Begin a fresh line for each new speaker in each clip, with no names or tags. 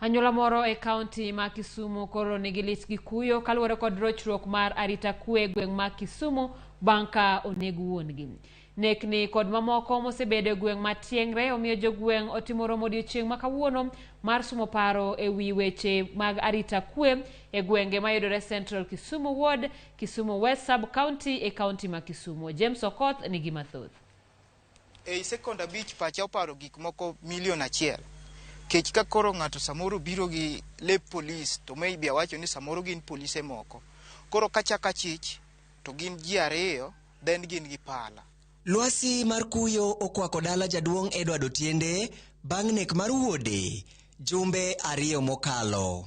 Anyuola moro e kaunti ma Kisumu koro nigi lit gi kuyo kaluwore kod rochruok mar arita kwe e gweng' ma Kisumu bang' ka oneg wuon-gi. Nekni kod mamoko mosebedo e gweng' ma Tieng're omiyo jogweng' otimo romo odiochieng' ma kawuono mar sumo paro e wi weche mag arita kwe e gwenge mayudore Central Kisumu Ward, Kisumu West Sub County e kaunti ma Kisumu. James Okoth nigi mathoth.
Ei sekond abich pacha oparo gik moko milion achiel. Kech ka koro ng'ato samoro biro gi lep polis to maybe awacho ni samoro gin polise moko. Koro kachako achich to gin ji ariyo then gin gi pala.
Lwasi mar kuyo okwako dala jaduong' Edward Otiende bang' nek mar wuode jumbe ariyo mokalo.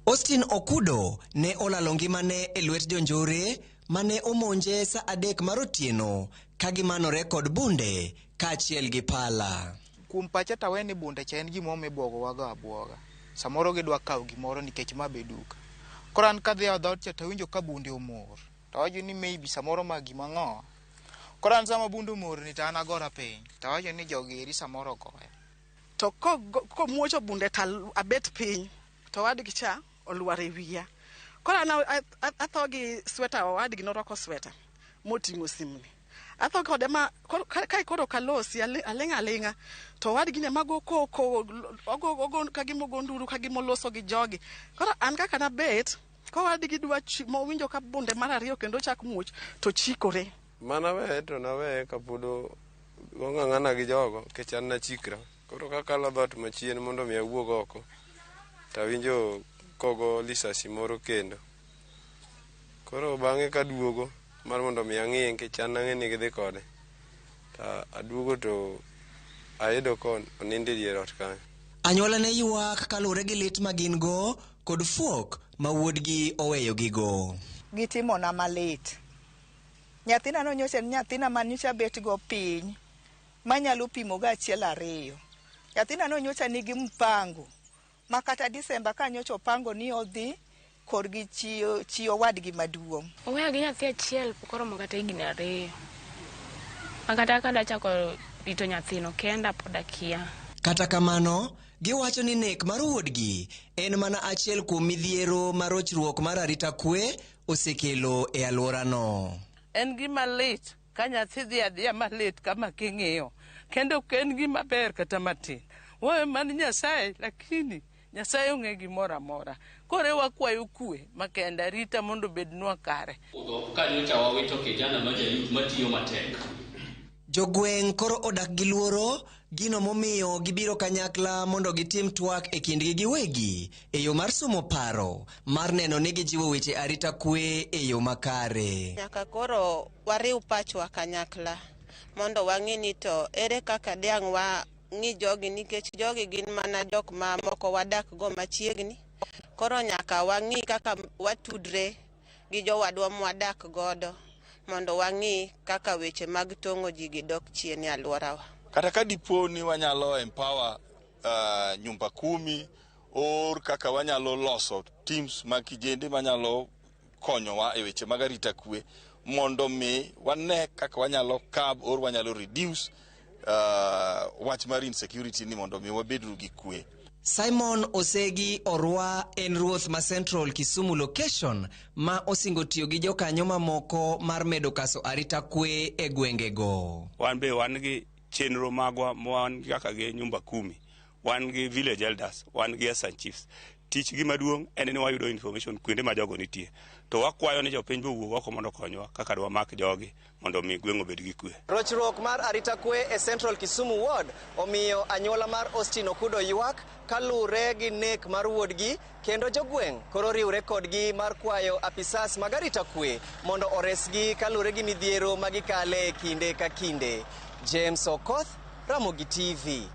Austin Okudo ne olalo ngimane e lwet jonjore mane omonje sa 3 mar otieno ka gimanore kod bunde kaachiel gi pala.
Kuom pacha to awe ni bunde cha en gimoro mibwogowago abwoga. Samoro gidwa kawo gimoro nikech ma be duka. Koro an kadhi e dhoot cha to awinjo ka bunde omor. To awacho ni maybe samoro ma gima ng'owa. Koro an sama bunde omor ni to an agora piny. To awacho ni jogi eri samoro ogoya.
To komuocho bunde to abet piny to owadgi cha olwar e wiya. Koro an atho gi sweta, owadgi norwako sweta moting'o simni. Atho kode ma kae koro ok alosi aling' aling'a to owadgi ni ema go koko ogo kagima ogo nduru kagima oloso gi jogi. Koro an kaka nabet kowadgi dwa mowinjo ka bunde mar ariyo kendo chak muoch to chikore.
Mana weye to naweye kapod ong'ang'ana gi jogo nikech an nachikra. Koro kakalo dhoot machien mondo mi awuog oko to awinjo kogo lisasi moro kendo. Koro bang'e kaduogo mar mondo mi ang'iye nikech an nang'e ni gidhi kode. To aduogo to ayudo ka onindo e dier ot kanyo.
Anyuola ne ywak kaluwore gi lit ma gin go kod fuok ma wuodgi oweyogigo.
Gitimona malit. Nyathina no nyocha en nyathina ma nyocha bet go piny manyalo pimo go achiel ariyo. Nyathina no nyocha nigi mpango ma kata Disemba ka nyocha opango ni odhi korgi chi, chi owadgi maduong'.
Oweya gi nyathi achiel pok oromo kata higni ariyo. Ma kata ka dachako rito nyathino kenda pod akia.
Kata kamano, giwacho ni nek mar wuodgi en mana achiel kuom midhiero ma rochruok mar arita kwe osekelo e alworano.
En gima lit ka nyathi dhi adhiya malit kama king'iyo, kendo ok en gima ber kata matin. Wawe mana Nyasaye, lakini Nyasaye ong'e gimoro amora. Koro wakwayo kwe makende, arita mondo obednwa kare.
Ka nyocha wawito kijana ma jayut matiyo matek.
Jogweng' koro odak gi luoro, gino momiyo gibiro kanyakla mondo gitim twak e kindgi giwegi e yo mar somo paro mar neno ni gijiwo weche arita kwe e yo makare.
Nyaka koro wariw pachwa kanyakla mondo wang'i ni to ere kaka diang' wang'i jogi nikech jogi gin mana jok ma moko wadak go machiegni. Koro nyaka wang'i kaka watudre gi jowadwa mwadak godo mondo wang'i kaka weche mag tong'o ji gi dok chien e alworawa.
Kata ka dipo ni wanyalo empower nyumba kumi or kaka wanyalo loso teams mag kijende manyalo konyowa e weche mag arita kwe mondo mi wane kaka wanyalo curb or wanyalo reduce wach mar insecurity ni mondo mi wabed gi kwe.
Simon Osegi Orwa en ruoth ma Central Kisumu Location ma osingo tiyo gi jokanyo mamoko mar medo kaso arita kwe e gwengego.
Wan be wan gi chenro magwa wan kaka gi nyumba kumi, wan gi village elders, wan gi assistant chiefs. Tich gi maduong' en ni wayudo information kuonde ma jogo nitie. To wakwayo ni jopiny be owuog oko mondo okonywa kaka dwamak jogi mondo mi gweng' obed gi kwe.
Rochruok mar arita kwe e Central Kisumu Ward omiyo anyuola mar Austin Okudo ywak kaluwore gi nek mar wuodgi kendo jogweng' koro riwre kodgi mar kwayo apisas mag arita kwe mondo oresgi kaluwore gi midhiero ma gikale kinde ka kinde. James Okoth, Ramogi TV.